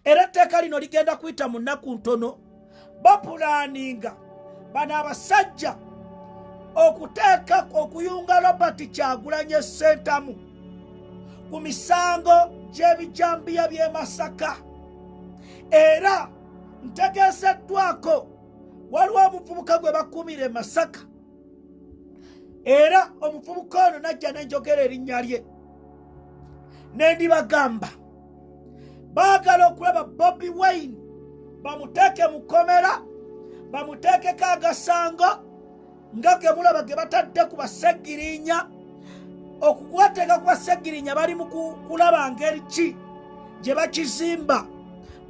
Era etteeka lino ligenda kuyita mu nnaku ntono. Bapulaninga bano abasajja okuteeka okuyunga Robert Kyagulanyi Ssentamu ku misango gy'ebijambiya by'e Masaka. Era ntegeezeddwako waliwo omuvubuka gwe bakuumira e Masaka, era omuvubuka ono najja nenjogera erinnya lye nendibagamba. Baagala okulaba Bobi Wine bamuteeke mu kkomera, bamuteekeko agasango nga ge mulaba ge batadde ku Bassegirinya. Okugateeka ku Bassegirinya bali mu kulaba ngeri ki gye bakizimba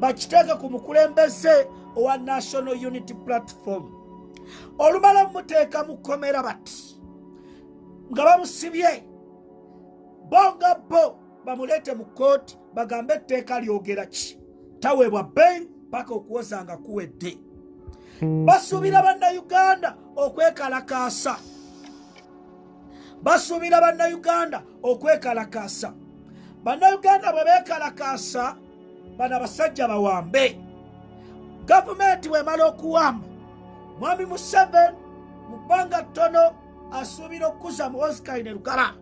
bakiteeke ku mukulembeze owa National Unity Platform. Olumala mumuteeka mu kkomera bati nga bamusibye, bo nga bo bamuleete mu kkooti bagambe etteeka lyogera ki, taweebwa bail paka okuwoza nga kuwedde. Basuubira Bannayuganda okwekalakaasa, basuubira Bannayuganda okwekalakaasa. Bannayuganda bwe beekalakaasa, bano abasajja bawambe. Gavumenti bwemala okuwamba Mwami Museveni mu bbanga ttono asuubira okukuza Muhoozi Kainerugaba.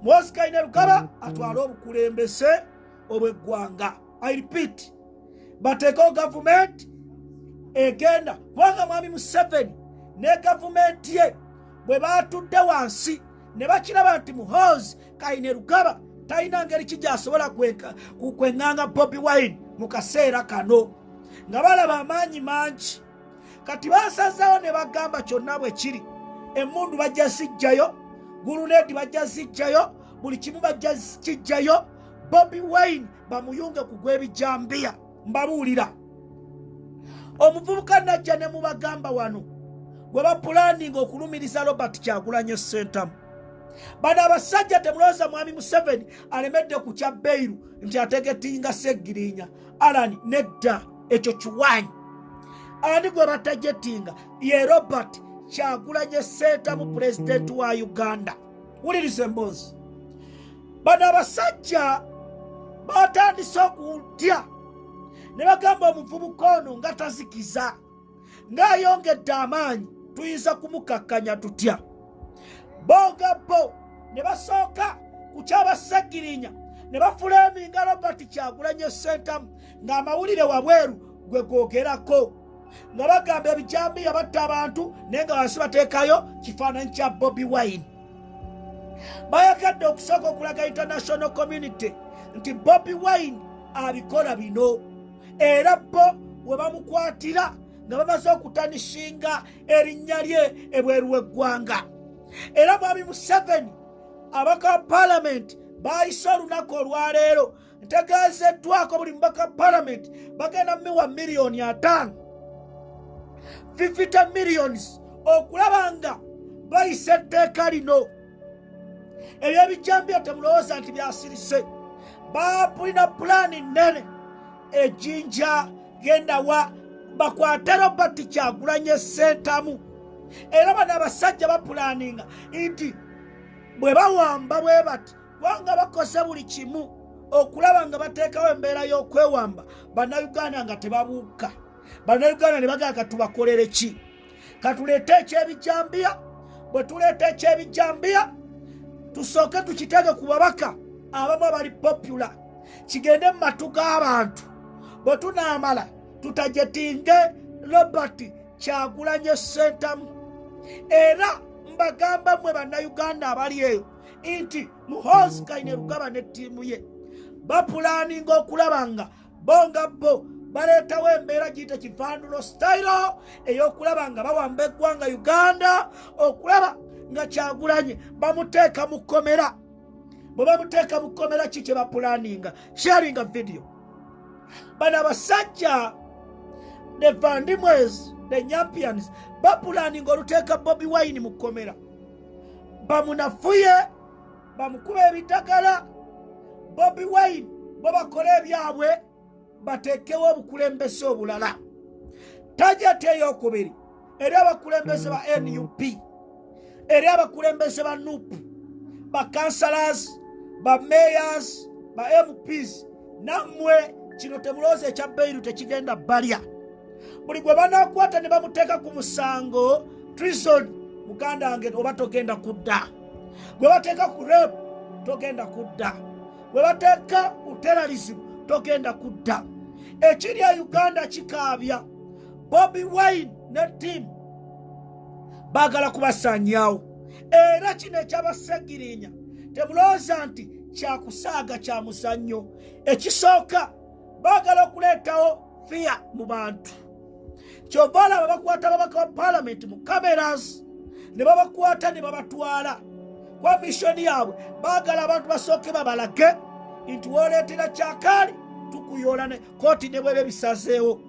Muhoozi Kainerugaba atwale obukulembeze obw'eggwanga. I repeat, bateekewo gavumenti egenda, kubanga Mwami Museveni ne gavumenti ye bwe baatudde wansi ne bakiraba nti Muhoozi Kainerugaba talina ngeri ki gy'asobola kweŋŋanga Bobi Wine mu kaseera kano, nga balaba amaanyi mangi. Kati basazeewo ne bagamba kyonna bwe kiri, emmundu bajja zijjayo, guluneedi bajja zijjayo, buli kimu bajja kijjayo, Bobi Wine bamuyunge ku gw'ebijambiya. Mbabuulira, omuvubuka najja ne mubagamba wano gwe bapulaninga okulumiriza Robert Kyagulanyi Ssentamu. Bano abasajja temulowooza Mwami Museveni alemedde ku kya beiru nti ategetinga Ssegirinya Alan, nedda, ekyo kiwanyi. Ani gwe batajetinga? Ye Robert Kyagulanyi Ssentamu, pulezidenti wa Uganda. Wuliriza emboozi. Bano abasajja batandise okutya ne bagamba omuvubuka ono nga tazikiza, ng'ayongedde amaanyi, tuyinza kumukakkanya tutya? Boga bo ne basooka ku ky'Abassegirinya ne bafuleeminga Robert Kyagulanyi Ssentamu ng'amawulire wabweru gwe googerako, nga bagamba ebijambiya batta abantu, naye nga wansi bateekayo kifaananyi kya Bobi Wine. Bayagadde okusooka okulaga international community nti Bobi Wine abikola bino, era bo we bamukwatira nga bamaze okutanishinga erinnya lye ebweru w'eggwanga. Era Mwami Museveni, abaka ba palamenti bayise olunaku olwaleero, ntegeezeddwako buli mubaka palamenti bagenda miwa 50 miliyoni, 50 millions, okulaba nga bayisa etteeka lino. Ebyebijambiya temulowooza nti byasirise, bapulina pulaani nnene ejinja gendawa bakwate Robert Kyagulanyi Ssentamu. Era bano abasajja bapulaninga nti bwe bawamba bwe bati, kubanga bakoze buli kimu okulaba nga bateekawo embeera y'okwewamba, Bannayuganda nga tebabuuka. Bannayuganda ne bagamba, katubakolere ki? Katuleete ekyebijambiya. Bwe tuleeta ekyebijambiya, tusooke tukiteeke ku babaka abamu abali popular, kigende mu matu g'abantu. Bwe tunaamala tutajetinge Robert Kyagulanyi Ssentamu. Era mbagamba mmwe Bannayuganda abali eyo nti Muhoozi Kainerugaba ne ttiimu ye bapulaninga okulaba nga bo nga bo baleetawo embeera giyite kivandulo style ey'okulaba nga bawamba eggwanga Uganda, okulaba nga Kyagulanyi bamuteeka mu kkomera. Bwe bamuteeka mu kkomera, ki kye bapulaninga? Sharinga video. Bano abasajja, the Vandimwes, the Nyampians, bapulaninga oluteeka Bobi Wine mu kkomera, bamunafuye, bamukuba ebidagala. Bobi Wine bo bakole ebyabwe, bateekewo obukulembeze obulala. Target eyokubiri eri abakulembeze ba NUP, eri abakulembeze ba NUP, ba councillors, ba mayors, ba MPs, nammwe Kino temulowooza ekya beiru tekigenda balya. Buli gwe banaakwata ne bamuteeka ku musango treason, muganda wange, oba togenda kudda. Gwe bateeka ku rape, togenda kudda. Gwe bateeka ku terrorism, togenda kudda. Ekiri e Uganda kikaabya. Bobi Wine ne team baagala kubasaanyaawo. Era kino ekyabasegirinya temulowooza nti kyakusaaga, kya muzannyo. Ekisooka, baagala okuleetawo fear mu bantu. Kyova olaba bakwata ababaka ba palamenti mu cameras, ne babakwata ne babatwala kwa mission yaabwe. Baagala abantu basooke babalage nti woleetera kyakaali tukuyoola ne kooti ne bweba ebisazeewo.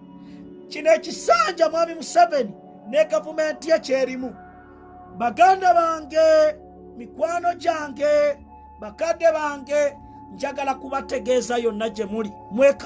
Kino ekisanja mwami Museveni ne gavumenti ye kyerimu. Baganda bange, mikwano gyange, bakadde bange, njagala kubategeeza yonna gye muli mweka.